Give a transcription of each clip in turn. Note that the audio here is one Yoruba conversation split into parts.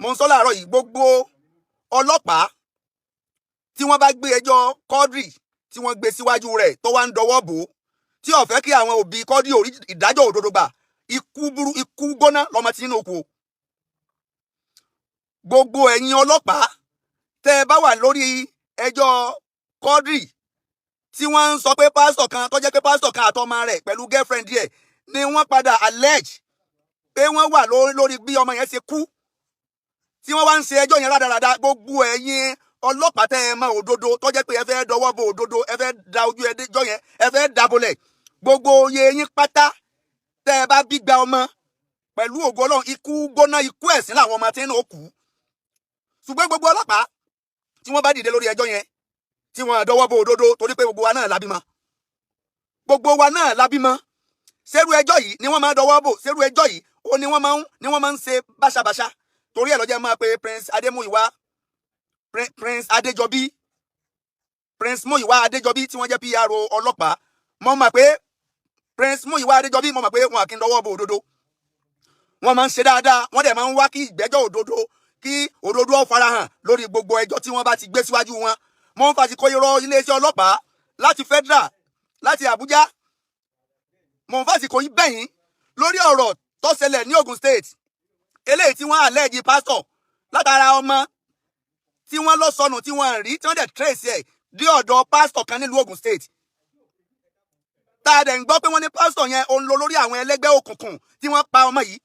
Mo ń sọ láàárọ̀ yìí, gbogbo ọlọ́pàá tí wọ́n bá gbé ẹjọ́ Quadri tí wọ́n gbé síwájú rẹ̀, tó wá ń dọwọ́ bò ó, tí ó fẹ́ kí àwọn òbí Quadri ò rí ìdájọ́ òdodo gbà, ikú burú, ikú gbóná lọmọ tí nínú òkú o. Gbogbo ẹ̀yin ọlọ́pàá tẹ́ ẹ bá wà lórí ẹjọ́ Quadri tí wọ́n ń sọ pé pásítọ̀ kan, tó jẹ́ pé pásítọ̀ kan àtọmọ rẹ̀ pẹ̀lú girlfriend ẹ̀ ni wọ́n padà allege pé wọ́n wà lórí bí ọmọ yẹn ṣe kú, tí wọ́n wá ń ṣe ẹjọ́ yẹn rádaràda, gbogbo ẹ̀yin ọlọ́pàá tẹ́ ẹ mọ òdodo, tó jẹ́ pé ẹ fẹ́ dọwọ́ bo òdodo, ẹ fẹ́ da ojú ẹjọ́ yẹn, ẹ fẹ́ dabolẹ̀, gbogbo oyè yín pátá, tẹ́ ẹ bá bí gba ọmọ, pẹ̀lú ògo Ọlọ́run, ikú gbóná, ikú ẹ̀sìn làwọn ọmọ tí ń kú. Ṣùgbọ́n gbogbo ọlọ́pàá tí wọ́n bá dìde lórí ẹjọ́ yẹn, tí wọ́n dọwọ́ bo òdodo, torí pé gbogbo wa náà la bímọ, gbogbo wa náà la bímọ, ṣerú ẹjọ́ yìí ni wọ́n máa dọwọ́ bò? Ṣerú ẹjọ́ yìí ó ní wọ́n máa ń ṣe báṣabàṣa? Torí ẹ̀ lọ́jọ́ máa pe Prince Adémúyìwá, Prince Adéjọbí, Prince Múyìwá Adéjọbí, tí wọ́n jẹ́ PRO ọlọ́pàá. Mo mọ̀ pé Prince Múyìwá Adéjọbí, mo mọ̀ pé wọn kì í dọwọ́ bo òdodo, wọ́n máa ń ṣe dáadáa, wọ́n dẹ̀ máa ń wá kí ìgbẹ́jọ́ òdodo, kí òdodo ó farahàn lórí gbogbo ẹjọ́ tí wọ́n bá ti gbé síwájú wọn. Mo ń fàsìkò irọ́ iléeṣẹ́ ọlọ́pàá láti federal, láti Àbújá, mo ń fàsìkò yìí bẹ̀yìn lórí ọ̀rọ̀ tó ṣẹlẹ̀ ní Ogun State, eléyìí tí wọ́n allege pásítọ̀ látara ọmọ tí wọ́n lọ sọnù, tí wọ́n rí, tí wọ́n dẹ̀ trace ẹ̀ dé ọ̀dọ̀ pásítọ̀ kan nílùú Ogun State, tá a dẹ̀ ń gbọ́ pé wọ́n ní pásítọ̀ yẹn òun lọ lórí àwọn ẹlẹ́gbẹ́ òkùnkùn tí wọ́n pa ọmọ yìí.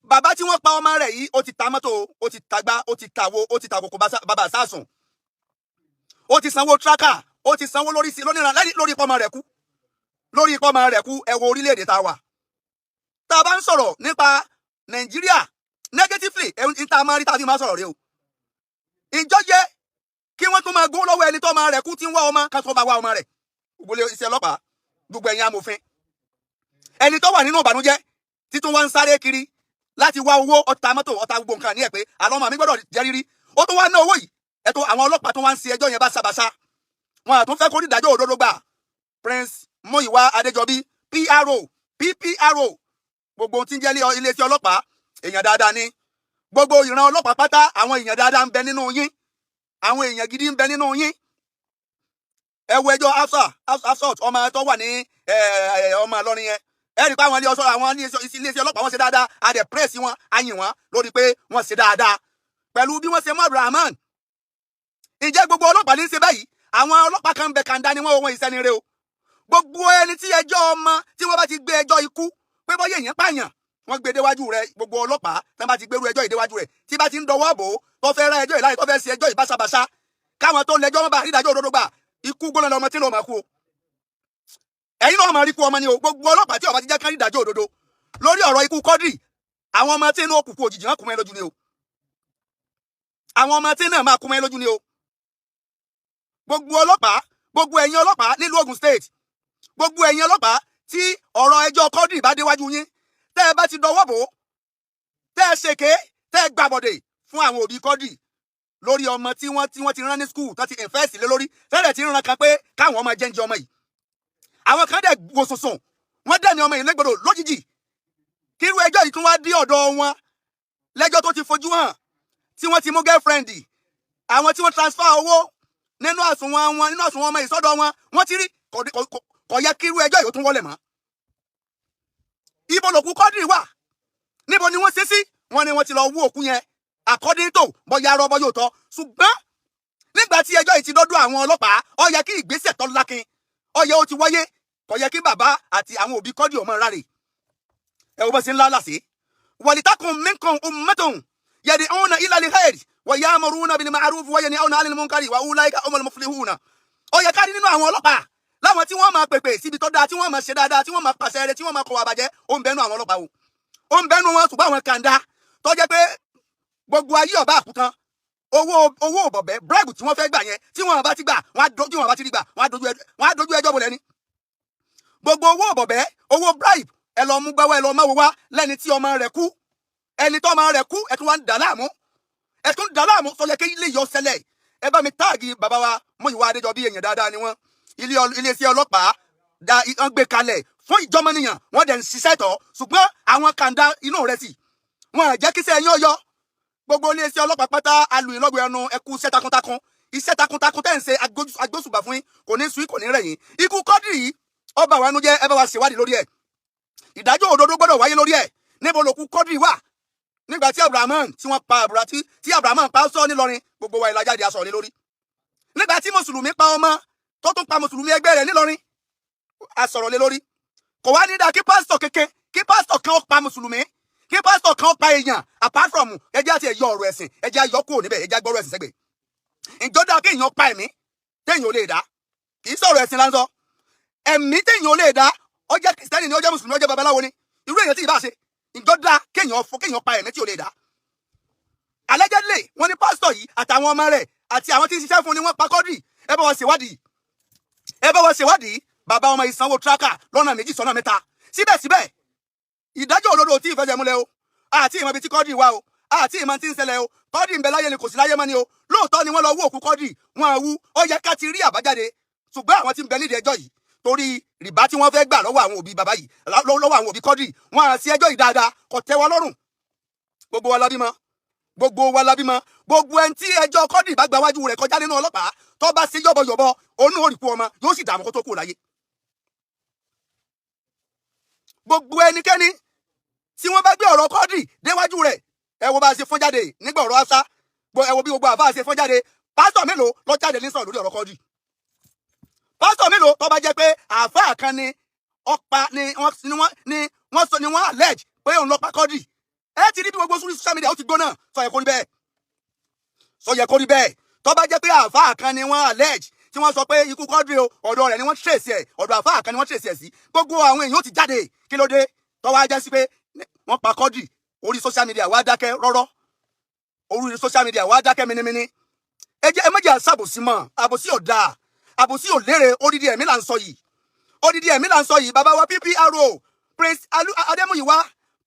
Bàbá tí wọ́n pa ọmọ rẹ̀ yìí, ó ti ta mọ́tò, ó ti tagbá, ó ti tàwo, ó ti tàkòkò bàbá sásùn, ó ti sanwó tracker, ó ti sanwó lórí sí lóníran lórí ipò ọmọ rẹ̀ kú, lórí ipò ọmọ rẹ̀ kú. Ẹ wo orílẹ̀-èdè tá a wà. Tá a bá ń sọ̀rọ̀ nípa Nàìjíríà negatively, ẹ̀ ń tá a máa rí tá a fi máa sọ̀rọ̀ rẹ o. Ìjọ yẹ kí wọ́n tún máa gbó lọ́wọ́ ẹni tó ọmọ rẹ̀ kú tí ń wá ọmọ ká tó bá wá ọmọ rẹ̀. Gbogbo iṣẹ́ ọlọ́pàá, gbogbo ẹ̀yin amòfin, ẹni tó wà nínú ìbànújẹ́ títún wá ń sáré kiri láti wá owó, ọta mọ́tò, ọta gbogbo nǹkan ní ẹ̀ pé àlọ́ ọmọ mi gbọ́dọ̀ jẹ́ rírí, ó tún wá ná owó yìí. Ẹ̀tọ́ àwọn ọlọ́pàá tó wá ń ṣe ẹjọ́ yẹn báṣabàṣa, wọn àtún fẹ́ kó ní ìdájọ́ òdodo gbà. Prince Muyiwa Adéjọbí, PRO, PPRO, gbogbo ohun tí ń jẹ́ iléeṣẹ́ ọlọ́pàá, èèyàn dáadáa ni. Gbogbo ìran ọlọ́pàá pátá, àwọn èèyàn dáadáa ń bẹ nínú yín, àwọn èèyàn gidi ń bẹ nínú yín. Ẹ wo ẹjọ́ Afsa Hafsat, ọmọ tó wà ní ọmọ Ìlọrin yẹn. Ẹ rí i pé àwọn ilé ọsọ, àwọn iléeṣẹ́ ọlọ́pàá, wọ́n ṣe dáadáa. A dẹ̀ praise wọn, a yìn wọ́n lórí pé wọ́n ṣe dáadáa pẹ̀lú bí wọ́n ṣe mú Abdulrahman. Ǹjẹ́ gbogbo ọlọ́pàá ní í ṣe báyìí? Àwọn ọlọ́pàá kan ń bẹ, kàńdá ni wọ́n, wọ́n ìsẹ́ni rẹ o. Gbogbo ẹni tí ẹjọ́ ọmọ tí wọ́n bá ti gbé ẹjọ́ ikú pé bọ́yá èèyàn pààyàn, wọ́n gbé déwájú rẹ̀, gbogbo ọlọ́pàá tí wọ́n bá ti gbérú ẹjọ́ ìdéwájú rẹ̀, tí bá ti ń dọwọ́ bò ó, tó fẹ́ rá ẹjọ́ ìláyè, tó fẹ́ ṣe ẹjọ́ ìbáṣabàṣa, káwọn tó lẹ́jọ́ wọn bá rí ìdájọ́ òdodo gbà, ikú gbóná lọmọ tí ló máa kú o. Ẹ̀yin náà máa rí kú ọmọ ni o. Gbogbo ọlọ́pàá tí ó bá ti jẹ́ kán rí ìdájọ́ òdodo lórí ọ̀rọ̀ ikú Quadri, àwọn ọmọ tí inú òkùnkùn òjijì náà kú mọ́ ẹ lójú ni o. Àwọn ọmọ tí náà máa kú mọ́ ẹ lójú ni o. Gbogbo ọlọ́pàá, gbogbo ẹ̀yin ọlọ́pàá nílùú Ogun State, gbogbo ẹ̀yin ọlọ́pàá tí ọ̀rọ̀ ẹjọ́ Quadri bá déwájú yín, tẹ́ ẹ bá ti dọwọ́ bò ó, tẹ́ ẹ ṣèké, tẹ́ ẹ gbàbọ̀dè fún àwọn òbí Quadri lórí ọmọ tí wọ́n ti rán ní school, tó ti invest lé lórí tẹ́lẹ̀, tí ń ran kan pé káwọn ọmọ jẹ́ǹjẹ́ ọmọ yìí, àwọn kan dẹ̀ wò sùnsùn, wọ́n dẹ̀ ní ọmọ yìí légbodò lójijì. Kírú ẹjọ́ yìí tún wá dé ọ̀dọ̀ wọn lẹ́jọ́ tó ti fojú hàn, tí wọ́n ti mú girlfriend, àwọn tí wọ́n transfer owó nínú àsùnwọ̀n wọn, nínú àsùnwọ̀n ọmọ ìsọdọ̀ wọn, wọ́n ti rí. Kò yẹ kírú ẹjọ́ yìí ó tún wọlé mọ́. Ibo lòkú Quadri wà? Níbo ni wọ́n ṣe sí? Wọ́n ní wọ́n ti lọ wú òkú yẹn, according to bọ́yá arọ́ bọ́ yóò tọ́. Ṣùgbọ́n nígbà tí ẹjọ́ yìí ti dọ́dọ̀ àwọn ọlọ́pàá, ó yẹ kí ìgbésẹ̀ tó lákin, ó yẹ ó ti wáyé. Kò yẹ kí bàbá àti àwọn òbí Quadri ọmọ rárẹ̀. Ẹ wo bó ṣe ń lálàsí. ولتكن منكم أمة يدعون إلى الخير ويأمرون بالمعروف وينهون عن المنكر وأولئك هم المفلحون. Ó yẹ ká rí nínú àwọn ọlọ́pàá láwọn tí wọ́n máa pèpè síbi tó dáa, tí wọ́n máa ṣe dáadáa, tí wọ́n máa pàṣẹ rere, tí wọ́n máa kọ̀ wá bàjẹ́. Ó ń bẹnu àwọn ọlọ́pàá o, ó ń bẹnu wọn. Ṣùgbọ́n àwọn kàńdá tó jẹ́ pé gbogbo ayé ọba àkútán, owó òbọ̀bẹ́, bribe tí wọ́n fẹ́ gbà yẹn, tí wọ́n bá ti gbà, wọ́n á dojú, wọ́n bá ti rí gbà, wọ́n á dojú ẹjọ́ bolẹ̀ ni. Gbogbo owó òbọ̀bẹ́, owó bribe, ẹ lọ mú gbẹ́wọ́, ẹ lọ máwo wá lẹ́ni tí ọmọ rẹ̀ kú. Ẹni tó ọmọ rẹ̀ kú, ẹ tún wá ń dà láàmú, ẹ tún dà láàmú. Sọ yẹ kí ilé yọ ṣẹlẹ̀? Ẹ bá mi tag bàbá wa Múyìwá Adéjọbí, èèyàn dáadáa ni wọ́n. Iléeṣẹ́ ọlọ́pàá da wọ́n gbé kalẹ̀ fún ìjọmọnìyàn, wọ́n dẹ̀ ń ṣiṣẹ́ tọ̀. Ṣùgbọ́n àwọn kàńdá inú rẹ̀ sì wọ́n. Wọn à jẹ́ kíṣẹ́ ẹ̀yìn ọyọ́. Gbogbo iléeṣẹ́ ọlọ́pàá pátá, alùyìnlọ́gbọ̀ ẹnu, ẹkú iṣẹ́ takuntakun. Iṣẹ́ takuntakun tẹ́ ń ṣe, agbóṣùbà fún yín. Kò ní sú yín, kò ní rẹ̀ yín. Ikú Quadri yìí, ọba wa ẹnu jẹ́. Ẹ bá wa ṣèwádìí lórí ẹ̀. Ìdájọ́ òdodo gbọ́dọ̀ wáyé lórí ẹ̀. Níbo lòkú Quadri wà? Nígbà tí Abrahamu tí wọ́n pa àbúrò tí Abrahamu pa sọ nílọrin, gbogbo wa ìlàjáde aṣọ ní lórí. Nígbà tí mùsùlùmí pa ọmọ tó tún pa mùsùlùmí ẹgbẹ́ rẹ̀ nílọrin, a sọ̀rọ̀ lé lórí. Kò wá ní dáa kí pásítọ̀ kéke, kí pásítọ̀ kan ó pa mùsùlùmí, kí pásítọ̀ kan ó pa èèyàn. Apart from, ẹjẹ́ àti ẹ̀yọ ọ̀rọ̀ ẹ̀sìn, ẹjẹ́ ayọ́ kúrò níbẹ̀, ẹjẹ́ agbọ́rọ̀ ẹ̀sìn sẹ́gbẹ̀ẹ́. Ìjọ dáa kí èèyàn pa ẹ̀mí téèyàn ò lè dá? Kì í sọ̀rọ̀ ẹ̀sìn láńsọ. Ẹ̀mí téèyàn ò lè dá, ó jẹ́ kìrìsìtẹ́nì ni, ó jẹ́ mùsùlùmí, ó jẹ́ babaláwo ni, irú èèyàn tí ì bá ṣe, ìjọ dáa kéèyàn fọ kéèyàn pa ẹ̀mí tí ò lè dá? Allegedly, wọ́n ní pásítọ̀ yìí àtàwọn ọmọ rẹ̀ àti àwọn tí ń ṣiṣẹ́ fún ni wọ́n pa Quadri. Ẹ bá wọn ṣèwádìí, ẹ bá wọn ṣèwádìí. Bàbá ọmọ ìsanwó tracker lọ́nà méjì sọ́nà mẹ́ta, síbẹ̀síbẹ̀ ìdájọ́ òdodo ò tí ì fẹsẹ̀ múlẹ̀ o. Àti ìmọ̀ ibi tí Quadri wà o, àti ìmọ̀ tí ń ṣẹlẹ̀ o. Quadri ń bẹ láyé ni, kò sí láyé mọ́ ni o. Lóòótọ́ ni wọ́n lọ wú òkú Quadri, wọ́n á wú, ó yẹ ká ti rí àbájáde. Ṣùgbọ́n àwọn tí ń bẹ nídìí ẹjọ́ yìí, torí rìbá tí wọ́n fẹ́ gbà lọ́wọ́ àwọn òbí bàbá yìí, lọ́wọ́ àwọn òbí Quadri, wọ́n á sí ẹjọ́ yìí dáadáa. Kò tẹ́ wa lọ́rùn. Gbogbo wa la bímọ, gbogbo wa la bímọ. Gbogbo ẹni tí ẹjọ́ Quadri bá gba wájú rẹ̀ kọjá nínú ọlọ́pàá, tó bá ṣe yọ̀bọ̀yọ̀bọ̀, òun ò rí kú ọmọ, yóò sì dààmú kó tó kú láyé. Gbogbo ẹnikẹ́ni tí wọ́n bá gbé ọ̀rọ̀ Quadri déwájú rẹ̀, ẹ wo bá a ṣe fọ́n jáde nígbà ọ̀rọ̀ Afsa, ẹ wo bí gbogbo àfa ṣe fọ́n jáde. Pásítọ̀ mélòó ló jáde ní sọ̀rọ̀ lórí ọ̀rọ̀ Quadri? Pásítọ̀ mélòó? Tó bá jẹ́ pé àáfàá kan ni ọ̀pá ni wọ́n ni wọ́n ni wọ́n sọ ni wọ́n allege pé òun ló pa Quadri, ẹ ti rí bí gbogbo social media ó ti gbóná. Sọ yẹ kó rí bẹ́ẹ̀? Sọ yẹ kó rí bẹ́ẹ̀? Tó bá jẹ́ pé àáfàá kan ni wọ́n allege, tí wọ́n sọ pé ikú Quadri o, ọ̀dọ̀ rẹ̀ ni wọ́n trace ẹ̀, ọ̀dọ̀ àáfàá kan ni wọ́n trace ẹ̀ sí, gbogbo àwọn èèyàn ó ti jáde. Kí ló dé tó wá jẹ́ sí pé wọ́n pa Quadri, orí social media wá dákẹ́ rọ́rọ́, orí social media wá dákẹ́ mínímíní? Ẹ jẹ́ ẹ má jẹ́ àṣàbòsí mọ́. Àbòsí ò dáa, àbòsí ò lérè. Odidi ẹ̀mí là ń sọ yìí, odidi ẹ̀mí là ń sọ yìí. Bàbá wa PPRO, Prince Alu Adémúyìwá,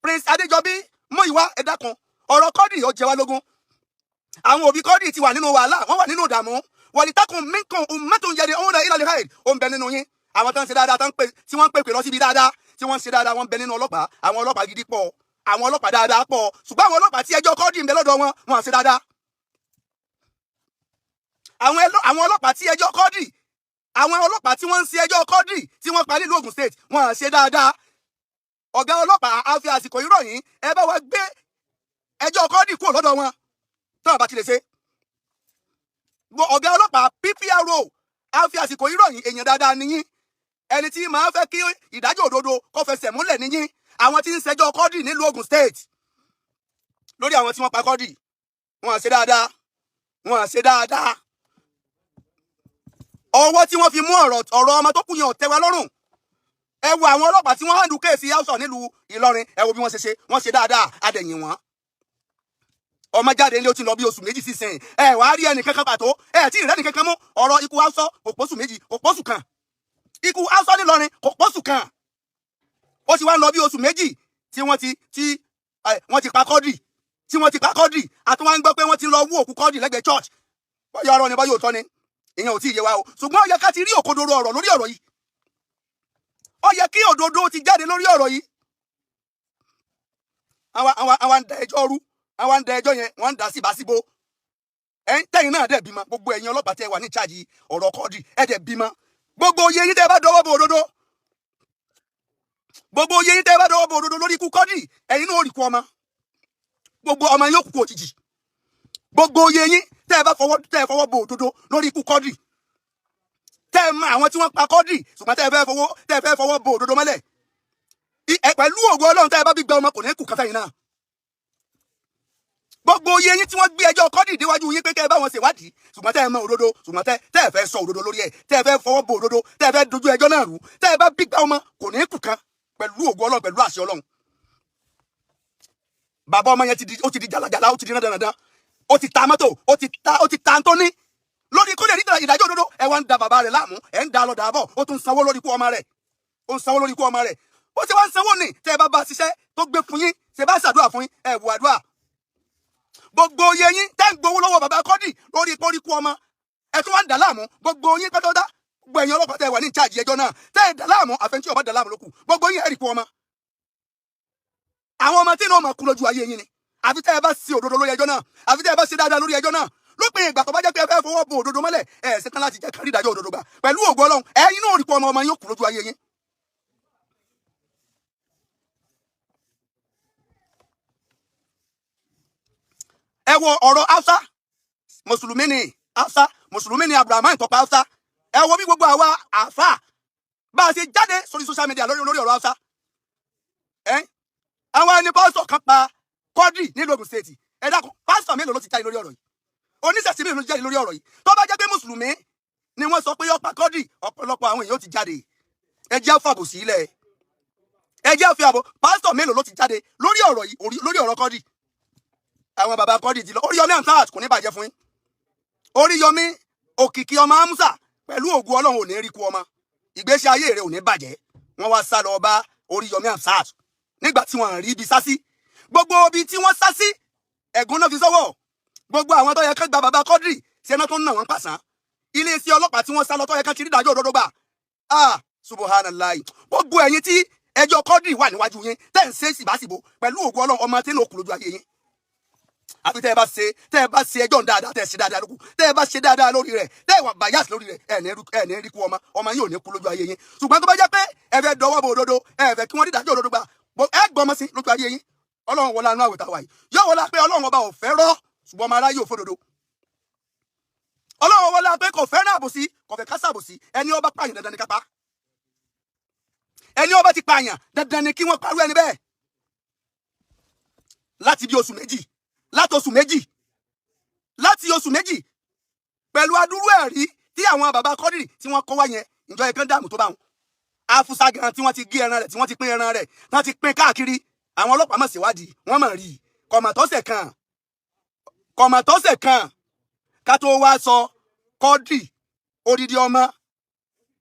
Prince Adéjọbí Múyìwá, ẹ dákun, ọ̀rọ̀ Quadri ó jẹ wá lógún. Àwọn òbí Quadri ti wà nínú wàhálà, wọ́n wà nínú ìdààmú. ولتكن منكم أمة يدعون إلى الخير. Ó ń bẹ nínú yín àwọn tó ń ṣe dáadáa, tó ń pè, tí wọ́n ń pèpè lọ síbi dáadáa, tí wọ́n ń ṣe dáadáa. Wọ́n ń bẹ nínú ọlọ́pàá. Àwọn ọlọ́pàá gidi pọ̀, àwọn ọlọ́pàá dáadáa pọ̀, ṣùgbọ́n àwọn ọlọ́pàá tí ẹjọ́ Quadri ń bẹ lọ́dọ̀ wọn, wọn à ṣe dáadáa. Àwọn ọlọ́pàá tí ẹjọ́ Quadri, àwọn ọlọ́pàá tí wọ́n ń ṣe ẹjọ́ Quadri tí wọ́n pa nílùú Ògùn State, wọn à ṣe dáadáa. Ọ̀gá ọlọ́pàá, á fi àsìkò ìròyìn, ẹ bá wa gbé ẹjọ́ Quadri kúrò lọ́dọ̀ wọn tọ́wọ́n bá ti lè ṣe. Ọ̀gá ọlọ́pàá PPRO, á fi àsìkò ìròyìn, èèyàn dáadáa nìyín, ẹni tí máa fẹ́ kí ìdájọ́ òdodo kó fẹsẹ̀ múlẹ̀ níyín. Àwọn tí ń ṣẹjọ́ Quadri nílùú Ògùn State, lórí àwọn tí wọ́n pa Quadri, wọn à ṣe dáadáa, wọn à ṣe dáadáa. Ọwọ́ tí wọ́n fi mú ọ̀rọ̀ ọmọ tó kú yẹn ò tẹ́ wa lọ́rùn. Ẹ wo àwọn ọlọ́pàá tí wọ́n handle case House nílùú Ìlọrin, ẹ wo bí wọ́n ṣe ṣe. Wọ́n ṣe dáadáa, adẹ̀yìn wọn. Ọmọ jáde nílé, ó ti lọ bí oṣù 2 sísìn. Ẹ wàá rí ẹnì kankan pàtó, ẹ tí ì rẹ́nì kankan mú. Ọ̀rọ̀ ikú House kò pósù 2, kò pósù kan. Ikú House nílọrin kò pósù kan, ó ti wá ń lọ bí oṣù 2 tí wọ́n ti tí wọ́n ti pa Quadri, tí wọ́n ti pa Quadri. Àti wọ́n ń gbọ́ pé wọ́n ti lọ wú òkú Quadri lẹ́gbẹ̀ẹ́ church. Bóyá ọ̀rọ̀ ni, bóyá òótọ́ ni, ìyẹn ò tí ì yé wa o. Ṣùgbọ́n ó yẹ ká ti rí òkodoro ọ̀rọ̀ lórí ọ̀rọ̀ yìí. Ó yẹ kí òdodo ti jáde lórí ọ̀rọ̀ yìí. Àwa ń da ẹjọ́ rú, àwa ń da ẹjọ́ yẹn, wọ́n ń dà síbáṣíbó. Ẹ̀ ń tẹ̀yìn náà dẹ̀ bímọ. Gbogbo ẹ̀yin ọlọ́pàá tẹ́ wà ní ìcháàjì ọ̀rọ̀ Quadri, ẹ̀ dẹ̀ bímọ. Gbogbo oyè yín tẹ́ bá dọwọ́ bo òdodo, gbogbo oyè yín tẹ́ bá dọwọ́ bo òdodo lórí ikú Quadri, ẹ̀yin náà ó rí kú ọmọ. Gbogbo ọmọ yín ó kú òjijì. Gbogbo oyè yín tẹ́ ẹ fọwọ́ bo òdodo lórí ikú Quadri, tẹ́ ẹ mọ àwọn tí wọ́n pa Quadri, ṣùgbọ́n tẹ́ ẹ fẹ́ fọwọ́ bo òdodo mọ́lẹ̀, ẹ pẹ̀lú ògo Ọlọ́run, tẹ́ ẹ bá bí gba ọmọ, kò ní kú kẹfẹ́ yìí náà. Gbogbo oyè yín tí wọ́n gbé ẹjọ́ Quadri déwájú yín pé kẹ́ ẹ bá wọn ṣèwádìí, ṣùgbọ́n tẹ́ ẹ mọ òdodo, ṣùgbọ́n tẹ́ ẹ fẹ́ sọ òdodo lórí ẹ̀, tẹ́ ẹ fẹ́ fọwọ́ bo òdodo, tẹ́ ẹ fẹ́ dojú ẹjọ́ náà rú, tẹ́ ẹ bá bí gba ọmọ, kò ní kú kan, pẹ̀lú ògo Ọlọ́run, pẹ̀lú àṣẹ Ọlọ́run. Bàbá ọmọ yẹn ti di, ó ti di jàlàjàlà, ó ti di rándanrandan, ó ti ta mọ́tò, ó ti ta ntóní lórí kó lè rí ìdájọ́ òdodo. Ẹ wá ń da bàbá rẹ̀ láàmú, ẹ ń da lọ dàbọ̀. Ó tún sanwó lórí ikú ọmọ rẹ̀, ó ń sanwó lórí ikú ọmọ rẹ̀. Ó ti wá ń sanwó ní tẹ́ ẹ bá bá ṣiṣẹ́ tó gbé fún yín, ṣe bá ṣàdúrà fún yín, ẹ wù àdúrà. Gbogbo oyè yín tẹ́ ń gbowó lọ́wọ́ bàbá Quadri lórí ikú ọmọ, ẹ tún wá ń dà láàmú. Gbogbo yín pátápátá, gbogbo ẹ̀yin ọlọ́pàá tẹ́ wà ní ìcháàjì ẹjọ́ náà, tẹ́ ẹ dà láàmú, àfẹnjí ọba dà láàmú lókù. Gbogbo yín, ẹ rí ikú ọmọ. Àwọn ọmọ tí inú ọmọ kú lójú ayé yín ni. Àfi tẹ́ ẹ bá ṣe òdodo lórí ẹjọ́ náà, àfi tẹ́ ẹ bá ṣe dáadáa lórí ẹjọ́ náà. Lópin ìgbà tó bá jẹ́ pé ẹ fẹ́ fọwọ́ bo òdodo mọ́lẹ̀, ẹ ṣetán láti jẹ́ kárí ìdájọ́ òdodo gbà, pẹ̀lú ògo Ọlọ́run, ẹ̀yin náà rí pé ọmọ ọmọ yín ó kú lójú ayé yín. Ẹ wo ọ̀rọ̀ Hausa, mùsùlùmí ni Hausa, mùsùlùmí ni Abdulrahman tọpa Hausa. Ẹ wo bí gbogbo àwa àáfàá bá a ṣe jáde sórí social media lórí ọ̀rọ̀ Hausa. Ẹ àwọn ẹni pásítọ̀ kan pa Quadri nílùú Ògùn State. Ẹ dákun, pásítọ̀ mélòó ló ti jáde lórí ọ̀rọ̀ yìí? Oníṣẹ̀ṣe mélòó ló ti jáde lórí ọ̀rọ̀ yìí? Tó bá jẹ́ pé mùsùlùmí ni wọ́n sọ pé yó pa Quadri, ọ̀pọ̀lọpọ̀ àwọn èèyàn ó ti jáde. Ẹ jẹ́ fàbò sílẹ̀, ẹ jẹ́ fi àbò. Pásítọ̀ mélòó ló ti jáde lórí ọ̀rọ̀ yìí, lórí ọ̀rọ̀ Quadri? Àwọn bàbá Quadri ti lọ. Oríyọmí Hamzat, kò ní bàjẹ́ fún yín. Oríyọmí Òkìkí ọmọ Amusa, pẹ̀lú ògùn Ọlọ́run, ò ní rí kú ọmọ, ìgbésí ayé rẹ̀ ò ní bàjẹ́. Wọ́n wá sá lọ bá Oríyọmí Hamzat nígbà tí wọ́n rí ibi sá sí. Gbogbo ibi tí wọ́n sá sí, ẹ̀gún náà fi sọ́wọ́. Gbogbo àwọn tó yẹ kán gba bàbá Quadri ṣe náà tó ń nà wọ́n pàṣán. Iléeṣẹ́ ọlọ́pàá tí wọ́n sá lọ tó yẹ kán ti rí ìdájọ́ òdodo gbà, ah, subhanallahi. Gbogbo ẹ̀yin tí ẹjọ́ Quadri wà níwájú yín, tẹ́ ń ṣe síbáṣìbò, pẹ̀lú ògùn Ọlọ́run, ọmọ tí ń lò kù lójú ayé yín. Àfi tẹ́ ẹ bá ṣe ẹjọ́ dáadáa, tẹ́ ẹ ṣe dáadáa lókù, tẹ́ ẹ bá ṣe dáadáa lórí rẹ̀, tẹ́ ẹ wà bias lórí rẹ̀, ẹ ní rí kú ọmọ, ọmọ yín ò ní kú lójú ayé yín. Ṣùgbọ́n tó bá jẹ́ pé ẹ fẹ́ dọwọ́ bo òdodo, ẹ fẹ́ kí wọ́n rí ìdájọ́ òdodo gbà, ẹ gbọ́mọ sí lójú ayé yín. Ọlọ́run wọlé àánú àwẹ̀ táwa yìí, yóò wọlé pé Ọlọ́run ọba ò fẹ́ rọ́, ṣùgbọ́n ọmọ aráyé ò fòdodo. Ọlọ́run wọlé pé kò fẹ́ràn àbòsí, kò fẹ́ kásá àbòsí. Ẹni ọba pààyàn, dandan ni ká pa. Ẹni ọba ti pààyàn, dandan ni kí wọ́n parú ẹni bẹ́ẹ̀. Láti bí oṣù 2, láti oṣù 2, láti oṣù 2, pẹ̀lú adúrú ẹ̀rí tí àwọn bàbá Quadri tí wọ́n kọ́ wá yẹn, ìjọ yẹn kan dààmú tó bá wọn. Afusa gan tí wọ́n ti gé ẹran rẹ̀, tí wọ́n ti pín ẹran rẹ̀, tí wọ́n ti pín káàkiri, àwọn ọlọ́pàá mọ̀ síwádìí, wọ́n mọ̀ rí i. Kọ̀mọ̀tọ́sẹ̀ kan, kọ̀mọ̀tọ́sẹ̀ kan, ká tó wá sọ Quadri, odidi ọmọ,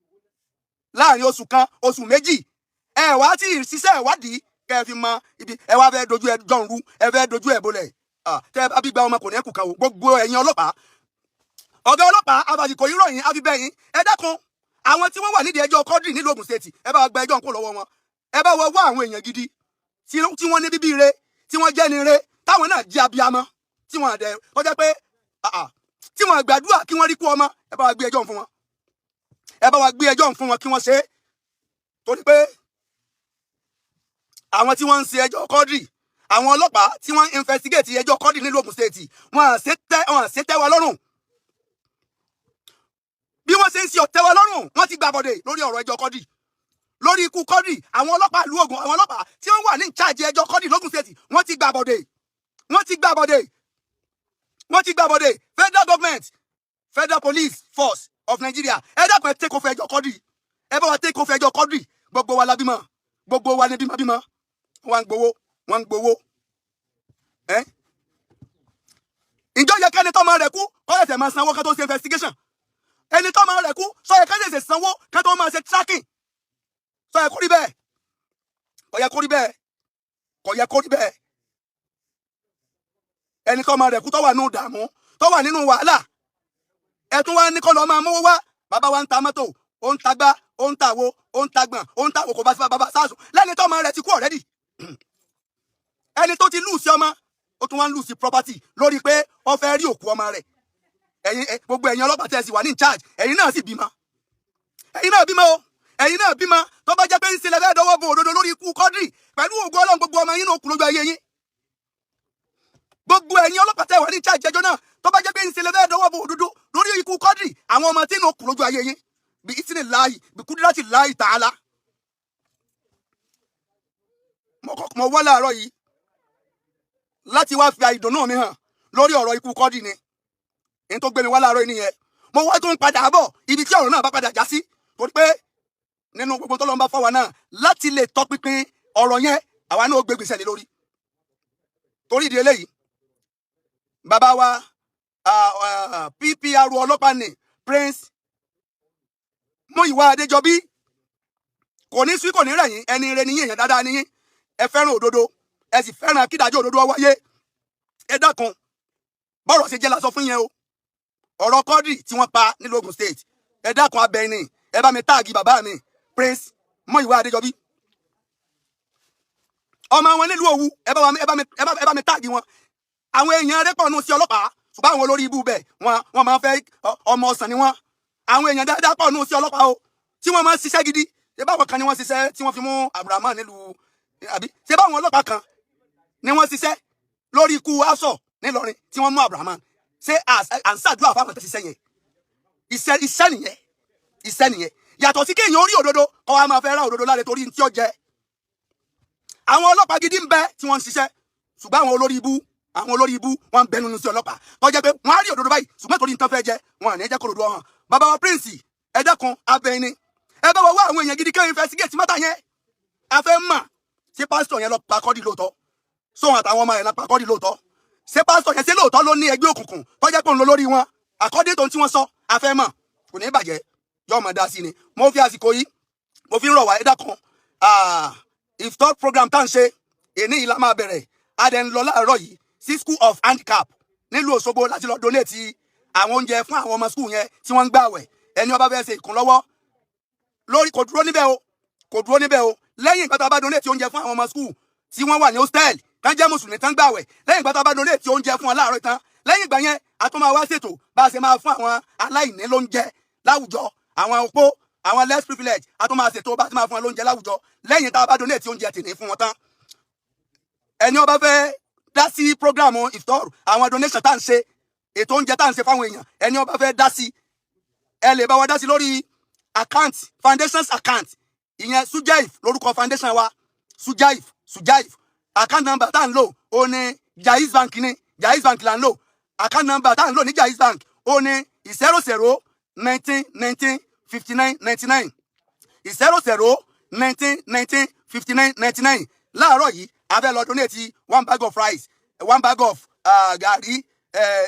láàrin oṣù kan, oṣù 2, ẹ wá tí ṣiṣẹ́ ìwádìí kẹ́ ẹ fi mọ ibi ẹ wá fẹ́ dojú ẹ jọ̀ǹru, ẹ fẹ́ dojú ẹ bolẹ̀. Tẹ́ ẹ bá bí gba ọmọ, kò ní ẹkù kan o. Gbogbo ẹ̀yin ọlọ́pàá, ọ̀gá ọlọ́pàá, abàjìkò yìí ròyìn àfibẹ́yìn, ẹ dákun, àwọn tí wọ́n wà nídìí ẹjọ́ Quadri nílùú Ògùn State, ẹ bá gba ẹjọ́ ń kó lọ́wọ́ wọn. Ẹ bá wọ wá àwọn èèyàn gidi tí wọ́n ní bíbí ire, tí wọ́n jẹ́ ni ire, táwọn náà jẹ́ abiyamọ, tí wọ́n dẹ̀ kọjá pé tí wọ́n gbàdúrà kí wọ́n rí kú ọmọ. Ẹ bá wa gbé ẹjọ́ fún wọn, ẹ bá wa gbé ẹjọ́ fún wọn kí wọ́n ṣe é, torí pé àwọn tí wọ́n ń ṣe ẹjọ́ Quadri, àwọn ọlọ́pàá tí wọ́n ń investigate ẹjọ́ Quadri nílùú Ògùn State, wọ́n à ṣe tẹ́ wa lọ́rùn. Bí wọ́n ṣe ń ṣe ọ̀tẹ́ wa lọ́rùn, wọ́n ti gbàbọ̀dè lórí ọ̀rọ̀ ẹjọ́ Quadri, lórí ikú Quadri. Àwọn ọlọ́pàá ìlú Ògùn, àwọn ọlọ́pàá tí wọ́n wà ní ìcháàjì ẹjọ́ Quadri lógùn State, wọ́n ti gbàbọ̀dè, wọ́n ti gbàbọ̀dè, wọ́n ti gbàbọ̀dè. Federal government, Federal Police Force of Nigeria, ẹ dákun, ẹ take over ẹjọ́ Quadri. Ẹ bá wa take over ẹjọ́ Quadri. Gbogbo wa la bímọ, gbogbo wa ní bímọ bímọ. Wọ́n ń gbowó, wọ́n ń gbowó. Ẹ ǹjọ́ yẹ kẹ́ni tọ́mọ rẹ̀ kú kó ṣẹ̀ṣẹ̀ máa sanwó ká tó ṣe investigation? Ẹni tọ́mọ rẹ̀ kú, sọ yẹ ká ṣẹ̀ṣẹ̀ sanwó ká tó máa ṣe tracking? Sọ yẹ kó rí bẹ́ẹ̀? Kò yẹ kó rí bẹ́ẹ̀, kò yẹ kó rí bẹ́ẹ̀. Ẹni tọ́mọ rẹ̀ kú, tó wà nínú ìdààmú, tó wà nínú wàhálà, ẹ tún wá ní kó lọ máa mówó wá. Bàbá wa ń ta mọ́tò, ó ń tagbá, ó ń tàwo, ó ń tagbọ̀n, ó ń tàwò, kò bá sí bàbá sáàsùn lẹ́ni tọ́mọ rẹ̀ ti kú already. Ẹni tó ti lose ọmọ, ó tún wá ń lose property lórí pé ó fẹ́ rí òkú ọmọ rẹ̀. Ẹ̀yin, gbogbo ẹ̀yin ọlọ́pàá tẹ́ ẹ sì wà ní in charge, ẹ̀yin náà sì bímọ, ẹ̀yin náà bímọ o, ẹ̀yin náà bímọ. Tó bá jẹ́ pé ń ṣe lẹ́fẹ̀ẹ́ dọwọ́ bo òdodo lórí ikú Quadri, pẹ̀lú ògo Ọlọ́run, gbogbo ọmọ yín náà kú lójú ayé yín. Gbogbo ẹ̀yin ọlọ́pàá tẹ́ wà ní charge ẹjọ́ náà, tó bá jẹ́ pé ń ṣe lẹ́fẹ̀ẹ́ dọwọ́ bo òdodo lórí ikú Quadri, àwọn ọmọ tí náà kú lójú ayé yín, bí ìsìn láàyè, bí kúdírátì láàyè tààlà. Mo wá láàárọ̀ yìí láti wá fi àìdùnnú mi hàn lórí ọ̀rọ̀ ikú Quadri ni. Èyí tó gbé mi wá láàárọ̀ yìí nìyẹn. Mo wá tún padà bọ̀ ibi tí ọ̀rọ̀ náà bá padà já sí, torí pé nínú gbogbo tó lọ́n bá fáwa náà láti lè tọpinpin ọ̀rọ̀ yẹn, àwa náà ó gbé gbèsè lé lórí. Torí ìdí eléyìí, bàbá wa PPR ọlọ́pàá ní, Prince Múyìwá Adéjọbí, kò ní sí, kò ní rẹ̀yìn. Ẹni rẹ níyìn, èèyàn dáadáa níyìn. Ẹ fẹ́ràn òdodo, ẹ sì fẹ́ràn kídájọ́ òdodo ó wáyé. Ẹ dákun, bọ́rọ̀ ṣe jẹ́ la sọ fún yẹn o. Ọ̀rọ̀ Quadri tí wọ́n pa nílùú Ògùn State, ẹ dákun, abẹ́ni ẹ bá mi tag bàbá mi, Prince Múyìwá Adéjọbí. Ọmọ wọn nílùú Òwu, ẹ bá wa, ẹ bá mi, ẹ bá mi tag wọn. Àwọn èèyàn rẹ pọ̀ nù sí ọlọ́pàá, ṣùgbọ́n àwọn olórí ibú bẹ̀ wọn máa ń fẹ́ ọmọ ọ̀sán ni wọ́n. Àwọn èèyàn dáadáa pọ̀ nù sí ọlọ́pàá o, tí wọ́n máa ń ṣiṣẹ́ gidi. Ṣé báwọn kan ni wọ́n ṣiṣẹ́ tí wọ́n fi mú Abdulrahman nílùú àbí? Ṣé báwọn ọlọ́pàá kan ni wọ́n ṣiṣẹ́ lórí ikú aṣọ nílọrin tí wọ́n mú Abdulrahman? Ṣé à ń ṣàdúrà fáwọn tó ṣiṣẹ́ yẹn? Iṣẹ́ nìyẹn, iṣẹ́ nìyẹn. Yàtọ̀ sí kéèyàn orí òdodo kọ́ wa máa fẹ́ ra òdodo láre torí tí ó jẹ. Àwọn ọlọ́pàá gidi ń bẹ tí wọ́n ń ṣiṣẹ́, ṣùgbọ́n àwọn olórí ibú wọ́n ń bẹ nínú sí ọlọ́pàá tó jẹ́ pé wọ́n á rí òdodo báyìí, ṣùgbọ́n torí nǹkan fẹ́ jẹ, wọn à ní jẹ́ kó òdodo hàn. Bàbá wa Prince, ẹ dẹ́kun, abẹ́ni ẹ bá wa wá àwọn èèyàn gidi kẹ́hìn investigate matter yẹn. A fẹ́ mọ̀, ṣé pásítọ̀ yẹn lọ pa Quadri lóòótọ́? Sóhun àtàwọn ọmọ yẹn lọ pa Quadri lóòótọ́? Ṣé pásítọ̀ yẹn, ṣé lóòótọ́ ló ní ẹgbẹ́ òkùnkùn tó jẹ́ pé òun lọ lórí wọn according to tí wọ́n sọ? A fẹ́ mọ̀. Kò ní bàjẹ́, yóò mọ̀ dá sí ni. Mo fi àsìkò yìí, mo fi ń rọ̀ wá, ẹ dákun. Iftar program tá à ń ṣe èní yìí la máa bẹ̀rẹ̀. A dẹ̀ ń lọ láàárọ̀ yìí sí School of Handicap nílùú Òṣogbo láti lọ donate àwọn oúnjẹ fún àwọn ọmọ school yẹn tí wọ́n ń gbààwẹ̀. Ẹni ó bá fẹ́ ṣe ìkúnlọ́wọ́ lórí, kò dúró níbẹ̀ o, kò dúró níbẹ̀ o. Lẹ́yìn ìgbà tá a bá donate oúnjẹ fún àwọn ọmọ school tí wọ́n wà ní hostel tán jẹ́ mùsùlùmí tán gbààwẹ̀, lẹ́yìn ìgbà tá a bá donate oúnjẹ fún wọn láàárọ̀ tán, lẹ́yìn ìgbà yẹn a tún máa wá ṣètò bá a ṣe máa fún àwọn aláìní lóúnjẹ láwùjọ, àwọn opó, àwọn less privileged. A tún máa ṣètò bá a ti máa fún wọn lóúnjẹ láwùjọ lẹ́yìn tá a bá donate oúnjẹ tìní fún wọn tán. Ẹni ó bá fẹ́ dá sí program iftar, àwọn donation tá à ń ṣe, ètò oúnjẹ tá à ń ṣe fáwọn èèyàn, ẹni ó bá fẹ́ dá sí, ẹ lè bá wa dá sí lórí account, foundations account, ìyẹn Sujaif lórúkọ foundation wa, Sujaif, Sujaif. Account number tá à ń lò ó ní Jaiz Bank, ní Jaiz Bank là ń lò. Account number tá à ń lò ní Jaiz Bank ó ní 0019195999, 0019195999. Láàárọ̀ yìí, a fẹ́ lọ donate one bag of rice, one bag of gàrí,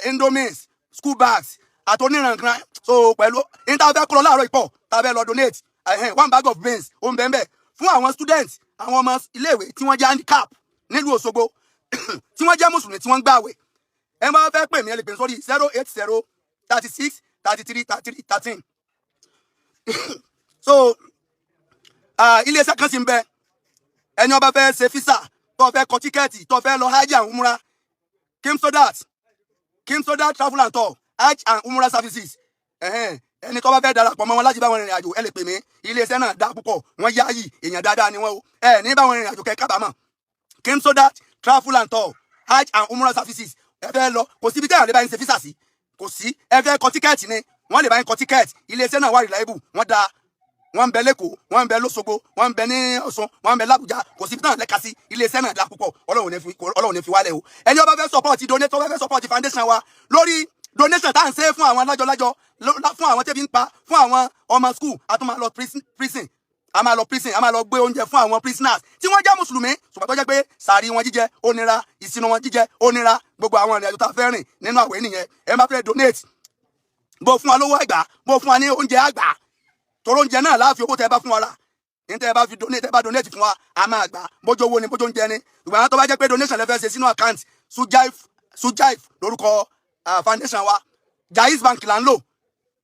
indomies, school bags àtòníranran. So pẹ̀lú ní tá a fẹ́ kó lọ láàárọ̀ ìpọ̀ tá a fẹ́ lọ donate, one bag of beans ó ń bẹ́ẹ̀ bẹ́ẹ̀ fún àwọn students, àwọn ọmọ iléèwé tí wọ́n jẹ́ handicap nílùú Òṣogbo, tí wọ́n jẹ́ mùsùlùmí, tí wọ́n ń gbààwẹ̀. Ẹ máa fẹ́ pè mí, ẹ lè pè sórí 08036333313. So iléeṣẹ́ kan sì ń bẹ. Ẹni ó bá fẹ́ ṣe visa, tó fẹ́ kọ ticket, tó fẹ́ lọ hajj and umrah, Kimsodat, Kimsodat Travel and Tour, Hajj and Umrah Services. Ẹni tó bá fẹ́ darapọ̀ mọ́ wọn láti bá wọn rìnrìn àjò, ẹ lè pè mí. Iléeṣẹ́ náà dá púpọ̀, wọ́n yáàyì, èèyàn dáadáa ni wọ́n o. Ẹ ní bá wọn rìnrìn àjò kẹ́ kábàámọ̀. Kimsodat Travel and Tour, Hajj and Umrah Services. Ẹ fẹ́ lọ, kò síbi tẹ́yà lè bá yín ṣe visa sí, kò sí. Ẹ fẹ́ kọ ticket ni, wọ́n lè bá yín kọ ticket. Iléeṣẹ́ náà wà reliable, wọ́n dáa. Wọ́n ń bẹ lẹ́kọ̀ọ́, wọ́n ń bẹ lọ́sọ̀gbọ̀, wọ́n ń bẹ ní Ọ̀ṣun, wọ́n ń bẹ l'Ábùjá. Kò síbi náà lẹ́ka sí. Iléeṣẹ́ náà dá púpọ̀. Ọlọ́run ní fi wálẹ̀ o. Ẹni ó bá fẹ́ support donate, ó bá fẹ́ support foundation wa lórí donation tá à ń ṣe fún àwọn alájọlájọ, fún àwọn tẹ́bi ń pa, fún àwọn ọmọ school, a tún máa lọ prison, a máa lọ prison, a máa lọ gbé oúnjẹ fún àwọn prisoners tí wọ́n jẹ́ mùsùlùmí, ṣùgbọ́n tó jẹ́ pé sàárì wọn jíjẹ ó nira, ìsinu wọn jíjẹ ó nira. Gbogbo àwọn ìrìn àjò tá a fẹ́ rìn nínú àwẹ̀ nìyẹn. Ẹ má fẹ́ donate, bó fún wa lówó àgbà, bó fún wa ní oúnjẹ àgbà, torí oúnjẹ náà láàfin owó tẹ bá fún wa rà ní tẹ bá fi donate, tẹ bá donate fún wa, a máa gbà. Bójú owó ni, bójú oúnjẹ ni. Ìgbà tó bá jẹ́ pé donation lẹ fẹ́ ṣe sínú account, Sujaif, Sujaif lórúkọ foundation wa. Jaiz Bank là ń lò.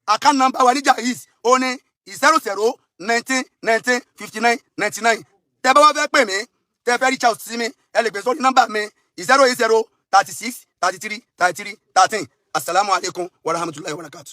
Account number wa ní Jaiz ó ní 0019195999. Tẹ bá wá fẹ́ pè mí, tẹ fẹ́ reach out sí mi, ẹ lè gbé sórí nọ́mbà mi, 08036333313. Asalaamualeykum wa rahmatulahi wa barakatu.